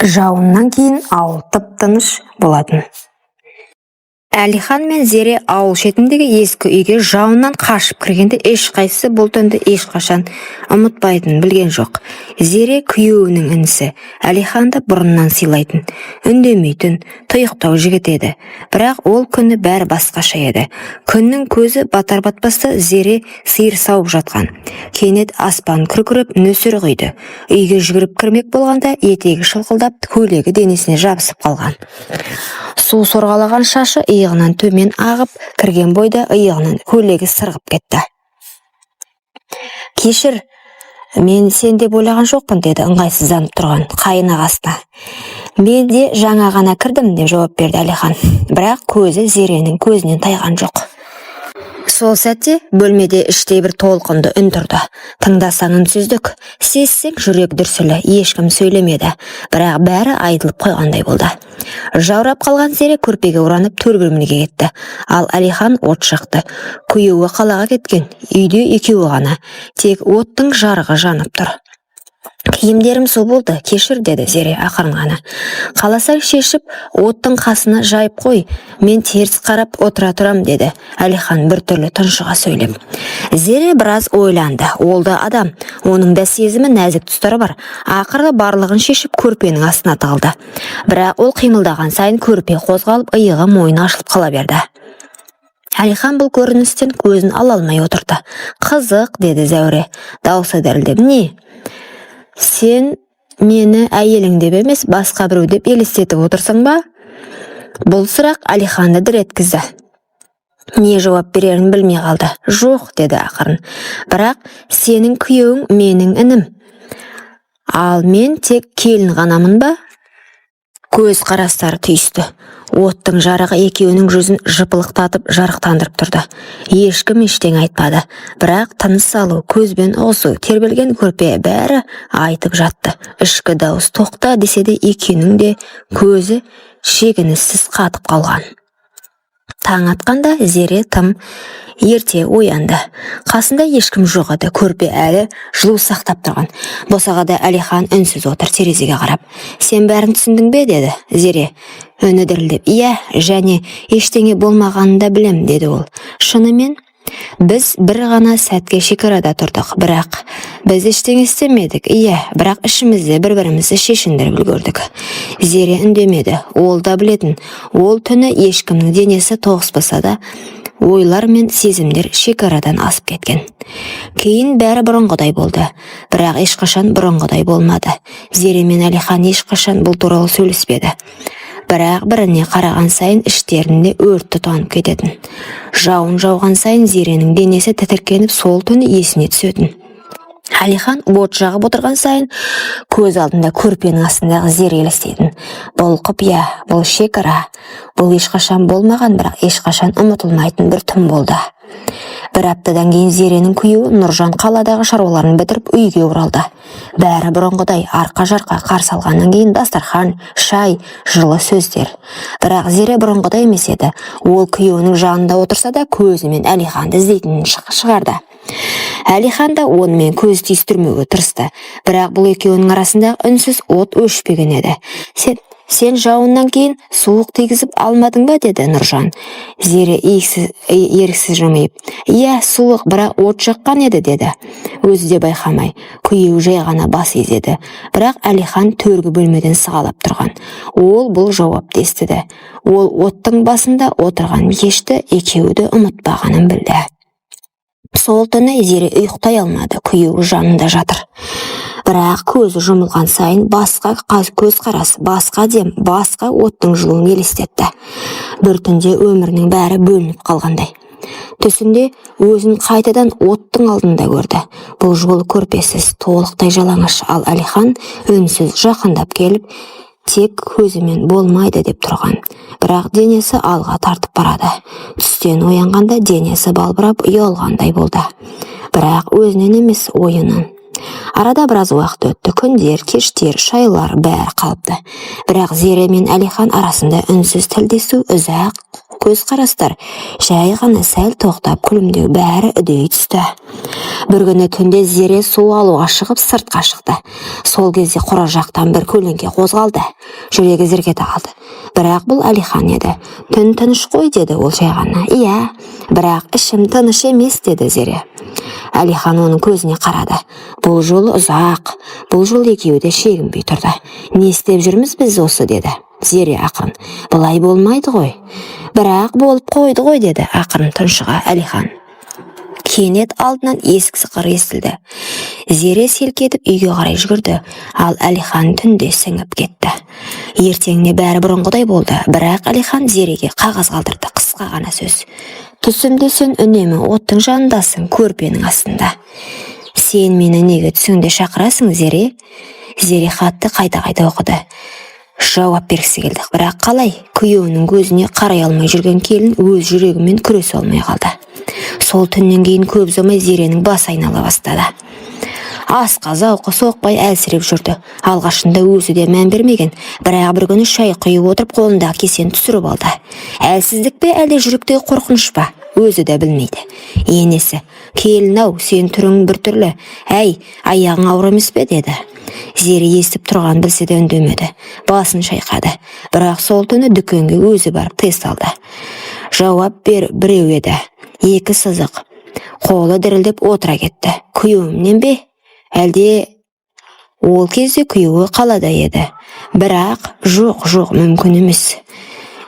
Жауыннан кейін ауыл тып-тыныш болатын. Әлихан мен Зере ауыл шетіндегі ескі үйге жауыннан қашып кіргенде, ешқайсысы бұл түнді ешқашан ұмытпайтынын білген жоқ. Зере күйеуінің інісі Әлиханды бұрыннан сыйлайтын, үндемейтін, тұйықтау жігіт еді. Бірақ ол күні бәрі басқаша еді. Күннің көзі батар-батпаста Зере сиыр сауып жатқан. Кенет аспан күркіреп, нөсер құйды. Үйге жүгіріп кірмек болғанда, етегі шылқылдап, көйлегі денесіне жабысып қалған. Су сорғалаған шашы иығынан төмен ағып, кірген бойда иығынан көйлегі сырғып кетті. «Кешір, мен сен деп ойлаған жоқпын», — деді ыңғайсызданып тұрған қайын ағасына. «Мен де жаңа ғана кірдім», — деп жауап берді Әлихан. Бірақ көзі Зеренің көзінен тайған жоқ. Сол сәтте бөлмеде іштей бір толқынды үн тұрды. Тыңдасаң, үнсіздік, сезсең, жүрек дүрсілі. Ешкім сөйлемеді, бірақ бәрі айтылып қойғандай болды. Жаурап қалған Зере көрпеге оранып, төр бөлмеге кетті. Ал Әлихан от жақты. Күйеуі қалаға кеткен, үйде екеуі ғана. Тек оттың жарығы жанып тұр. «Киімдерім су болды, кешір», — деді Зере ақырын ғана. «Қаласаң, шешіп, оттың қасына жайып қой, мен теріс қарап отыра тұрам», — деді Әлихан біртүрлі тұншыға сөйлеп. Зере біраз ойланды. Ол да адам, оның да сезімі, нәзік тұстары бар. Ақыры барлығын шешіп, көрпенің астына тығылды. Бірақ ол қимылдаған сайын көрпе қозғалып, иығы, мойны ашылып қала берді. Әлихан бұл көріністен көзін ала алмай отырды. «Қызық», — деді Зәуре, даусы дірілдеп. «Не? Сен мені әйелің деп емес, басқа біреу деп елестетіп отырсың ба?» Бұл сұрақ Әлиханды дір еткізді. Не жауап берерін білмей қалды. «Жоқ», — деді ақырын. «Бірақ сенің күйеуің менің інім. Ал мен тек келін ғанамын ба?» Көз қарастары түйісті. Оттың жарығы екеуінің жүзін жыпылықтатып, жарықтандырып тұрды. Ешкім ештеңе айтпады. Бірақ тыныс алу, көзбен ұғысу, тербелген көрпе — бәрі айтып жатты. Ішкі дауыс «тоқта» десе де, екеуінің де көзі шегініссіз қатып қалған. Таң атқанда Зере тым ерте оянды. Қасында ешкім жоқ еді. Көрпе әлі жылу сақтап тұрған. Босағада Әлихан үнсіз отыр, терезеге қарап. «Сен бәрін түсіндің бе?» — деді Зере, үні дірілдеп. «Иә, және ештеңе болмағанын да білем», — деді ол. «Шынымен, біз бір ғана сәтке шекарада тұрдық, бірақ біз ештеңе істемедік. Иә, бірақ ішімізде бір бірімізді шешіндіріп үлгердік». Зере үндемеді. Ол да білетін: ол түні ешкімнің денесі тоғыспаса да, ойлар мен сезімдер шекарадан асып кеткен. Кейін бәрі бұрынғыдай болды, бірақ ешқашан бұрынғыдай болмады. Зере мен Әлихан ешқашан бұл туралы сөйлеспеді. Бірақ біріне қараған сайын іштерінде өрт тұтанып кететін. Жауын жауған сайын Зеренің денесі тітіркеніп, сол түні есіне түсетін. Әлихан от жағып отырған сайын көз алдында көрпенің астындағы Зере елестейтін. Бұл құпия, бұл шекара, бұл ешқашан болмаған, бірақ ешқашан ұмытылмайтын бір түн болды. Бір аптадан кейін Зеренің күйеуі Нұржан қаладағы шаруаларын бітіріп, үйге оралды. Бәрі бұрынғыдай: арқа-жарқа қарсы алғаннан кейін дастархан, шай, жылы сөздер. Бірақ Зере бұрынғыдай емес еді. Ол күйеуінің жанында отырса да, көзімен Әлиханды іздейтінін шығарды. Әлихан да онымен көз түйістірмеуге тырысты. Бірақ бұл екеуінің арасындағы үнсіз от өшпеген еді. Сен жауыннан кейін суық тигізіп алмадың ба?» — деді Нұржан. Зере еріксіз жымиып, «Иә, суық, бірақ от жаққан еді», — деді өзі де байқамай. Күйеуі жай ғана бас изеді. Бірақ Әлихан төргі бөлмеден сығалап тұрған. Ол бұл жауапты естіді. Ол оттың басында отырған кешті екеуі де ұмытпағанын білді. Сол түні Зере ұйықтай алмады. Күйеуі жанында жатыр, бірақ көзі жұмылған сайын басқа көзқарас, басқа дем, басқа оттың жылуын елестетті. Бір түнде өмірінің бәрі бөлініп қалғандай. Түсінде өзін қайтадан оттың алдында көрді. Бұл жолы көрпесіз, толықтай жалаңаш. Ал Әлихан үнсіз жақындап келіп, тек көзімен «болмайды» деп тұрған, бірақ денесі алға тартып барады. Түстен оянғанда денесі балбырап, ұялғандай болды, бірақ өзінен емес, ойынан. Арада біраз уақыт өтті. Күндер, кештер, шайлар — бәрі қалыпты. Бірақ Зере мен Әлихан арасында үнсіз тілдесу ұзақ. Көзқарастар, жай ғана сәл тоқтап күлімдеу, бәрі үдей түсті. Бір күні түнде Зере су алуға шығып, сыртқа шықты. Сол кезде қора жақтан бір көлеңке қозғалды. Жүрегі зірк ете қалды, бірақ бұл Әлихан еді. «Түн тыныш қой», — деді ол жай ғана. «Иә, бірақ ішім тыныш емес», — деді Зере. Әлихан оның көзіне қарады. Бұл жолы ұзақ, бұл жолы екеуі де шегінбей тұрды. «Не істеп жүрміз біз осы?» — деді Зере ақырын. «Бұлай болмайды ғой». «Бірақ болып қойды ғой», — деді ақырын, тұншыға Әлихан. Кенет алдынан есік сықыры естілді. Зере селк етіп үйге қарай жүгірді, ал Әлихан түнде сіңіп кетті. Ертеңіне бәрі бұрынғыдай болды, бірақ Әлихан Зереге қағаз қалдырды. Қысқа ғана сөз: «Түсімде сен үнемі оттың жанындасың, көрпенің астында. Сен мені неге түсіңде шақырасың, Зере?» Зере хатты қайта-қайта оқыды. Жауап бергісі келді, бірақ қалай? Күйеуінің көзіне қарай алмай жүрген келін өз жүрегімен күресе алмай қалды. Сол түннен кейін көп ұзамай Зеренің басы айнала бастады. Асқа зауқы соқпай, әлсіреп жүрді. Алғашында өзі де мән бермеген, бірақ бір күні шай құйып отырып, қолындағы кесені түсіріп алды. Әлсіздік пе, әлде жүректегі қорқыныш па, өзі де білмейді. Енесі: «Келін ау, сен түрің біртүрлі, әй, аяғың ауыр емес пе?» — деді. Зере естіп тұрғанын білсе де, үндемеді, басын шайқады. Бірақ сол түні дүкенге өзі барып тест алды. Жауап бер біреу еді: екі сызық. Қолы дірілдеп отыра кетті. Күйеуімнен бе әлде? Ол кезде күйеуі қалада еді. Бірақ жоқ, жоқ, мүмкін емес.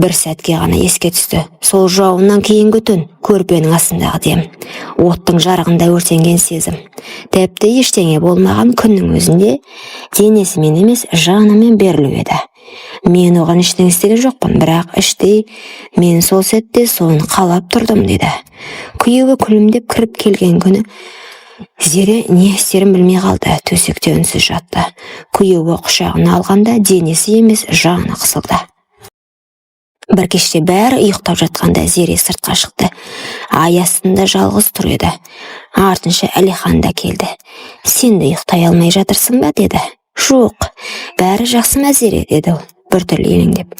Бір сәтке ғана еске түсті: сол жауыннан кейінгі түн, көрпенің астындағы дем, оттың жарығында өртенген сезім. Тіпті ештеңе болмаған күннің өзінде денесімен емес, жанымен берілу еді. «Мен оған ештеңе істеген жоқпын, бірақ іштей мен сол сәтте соны қалап тұрдым», — деді. Күйеуі күлімдеп кіріп келген күні Зере не істерін білмей қалды. Төсекте үнсіз жатты. Күйеуі құшағына алғанда денесі емес, жаны қысылды. Бір кеште бәрі ұйықтап жатқанда Зере сыртқа шықты. Ай астында жалғыз тұр еді. Артынша Әлихан да келді. «Сен де ұйықтай алмай жатырсың ба?» — деді. «Жоқ, бәрі жақсы ма, Зере?» — деді ол біртүрлі елеңдеп.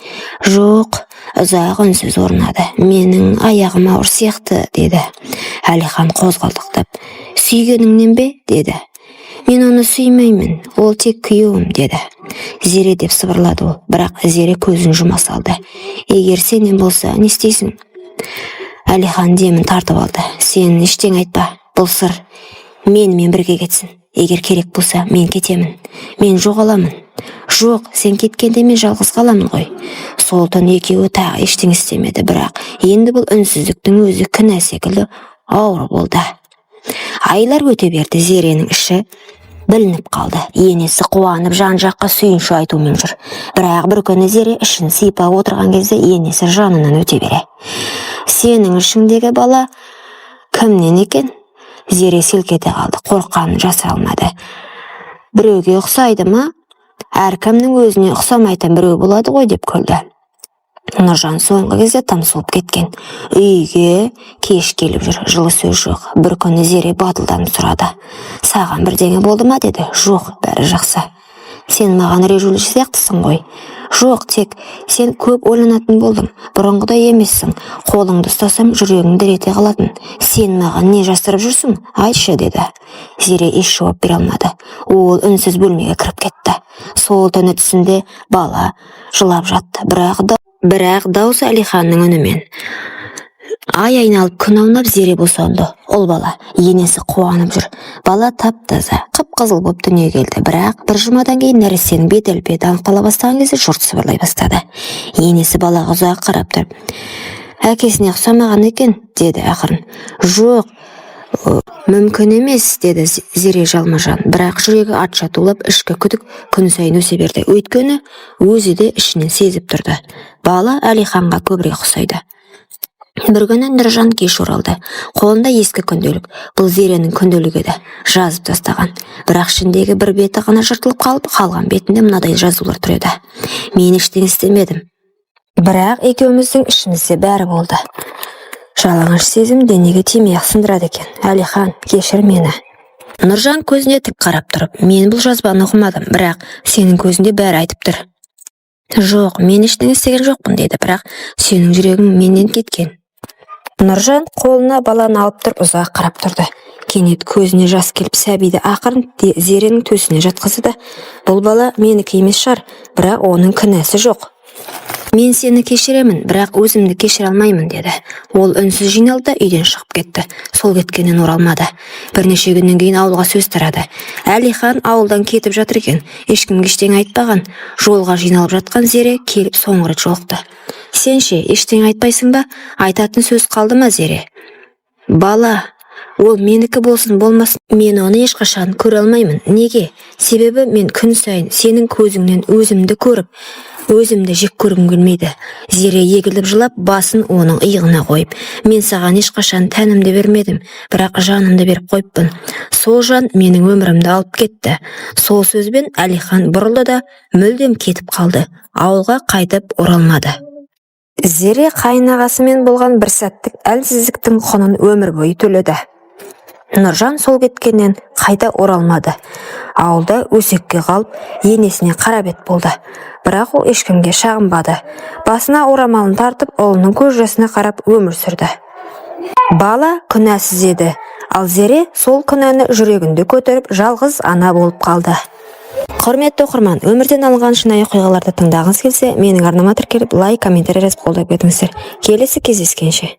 «Жоқ». Ұзақ үнсіз орнады. «Менің аяғым ауыр сияқты», — деді Әлихан қозғалдақтап. «Сүйгеніңнен бе?» — деді. «Мен оны сүймеймін, ол тек күйеуім», — деді. «Зере», — деп сыбырлады ол, бірақ Зере көзін жұма салды. «Егер сенен болса, не істейсің?» Әлихан демін тартып алды. «Сен ештеңе айтпа, бұл сыр менімен бірге кетсін. Егер керек болса, мен кетемін, мен жоғаламын». «Жоқ, сен кеткенде мен жалғыз қаламын ғой». Сол түні екеуі тағы ештеңе істемеді, бірақ енді бұл үнсіздіктің өзі кінә секілді ауыр болды. Айлар өте берді. Зеренің іші білініп қалды. Енесі қуанып, жан жаққа сүйінші айтумен жүр. Бірақ бір күні Зере ішін сипап отырған кезде енесі жанынан өте бере: «Сенің ішіңдегі бала кімнен екен?» Зере селк ете қалды, қорыққанын жасыра алмады. «Біреуге ұқсайды ма? Әркімнің өзіне ұқсамайтын біреу болады ғой», — деп күлді. Нұржан соңғы кезде тым суып кеткен. Үйге кеш келіп жүр, жылы сөз жоқ. Бір күні Зере батылданып сұрады: «Саған бірдеңе болды ма?» — деді. «Жоқ, бәрі жақсы». «Сен маған ренжулі сияқтысың ғой». «Жоқ, тек сен көп ойланатын болдың, бұрынғыдай емессің. Қолыңды ұстасам, жүрегің дір ете қалатын. Сен маған не жасырып жүрсің, айтшы», — деді. Зере еш жауап бере алмады. Ол үнсіз бөлмеге кіріп кетті. Сол түні түсінде бала жылап жатты, бірақ даусы Әлиханның үнімен. Ай айналып, күн аунап, Зере босанды. Ұл бала. Енесі қуанып жүр. Бала тап таза, қып қызыл болып дүниеге келді. Бірақ бір жұмадан кейін, нәрестенің бет әлпеті анықтала бастаған кезде, жұрт сыбырлай бастады. Енесі балаға ұзақ қарап тұрып: «Әкесіне ұқсамаған екен», — деді ақырын. «Жоқ, мүмкін емес», — деді Зере жалма-жан. Бірақ жүрегі атша тулап, ішкі күдік күн сайын өсе берді, өйткені өзі де ішінен сезіп тұрды: бала Әлиханға көбірек ұқсайды. Бір күні Нұржан кеш оралды. Қолында ескі күнделік. Бұл Зеренің күнделігі еді, жазып тастаған. Бірақ ішіндегі бір беті ғана жыртылып қалып, қалған бетінде мынадай жазулар тұр еді: «Мен ештеңе істемедім, бірақ екеуміздің ішімізде бәрі болды. Жалаңаш сезім денеге тимей ақ сындырады екен. Әлихан, кешір мені». Нұржан көзіне тік қарап тұрып: «Мен бұл жазбаны оқымадым, бірақ сенің көзінде бәрі айтып тұр. Жоқ, мен ештеңе істеген жоқпын, деді. Бірақ сенің жүрегің менен кеткен. Нұржан қолына баланы алып тұрып, ұзақ қарап тұрды. Кенет көзіне жас келіп, сәбиді ақырын Зеренің төсіне жатқызды да: «Бұл бала менікі емес шығар, бірақ оның кінәсі жоқ. Мен сені кешіремін, бірақ өзімді кешіре алмаймын», – деді. Ол үнсіз жиналды да, үйден шығып кетті. Сол кеткеннен оралмады. Бірнеше күннен кейін ауылға сөз тарады: Әлихан ауылдан кетіп жатыр екен. Ешкімге ештеңе айтпаған. Жолға жиналып жатқан Зере келіп, соңғы рет жолықты. «Сен ше, ештеңе айтпайсың ба? Айтатын сөз қалды ма, Зере?» «Бала ол менікі болсын, болмасын, мен оны ешқашан көре алмаймын. Неге? Себебі мен күн сайын сенің көзіңнен өзімді көріп, өзімді жек көргім келмейді». Зере егіліп жылап, басын оның иығына қойып: «Мен саған ешқашан тәнімді бермедім, бірақ жанымды беріп қойыппын. Сол жан менің өмірімді алып кетті». Сол сөзбен Әлихан бұрылды да, мүлдем кетіп қалды. Ауылға қайтып оралмады. Зере қайынағасымен болған бір сәттік әлсіздіктің құнын өмір бойы төледі. Нұржан сол кеткеннен қайта оралмады. Ауылда өсекке қалып, енесіне қара бет болды. Бірақ ол ешкімге шағынбады. Басына орамалын тартып, ұлының көз жасына қарап өмір сүрді. Бала күнәсіз еді, ал Зере сол күнәні жүрегінде көтеріп, жалғыз ана болып қалды. Құрметті оқырман, өмірден алынған шынайы оқиғаларды тыңдағыңыз келсе, менің арнама тіркеліп, лайк, комментарий жазып, қолдап кетіңіздер. Келесі кездескенше!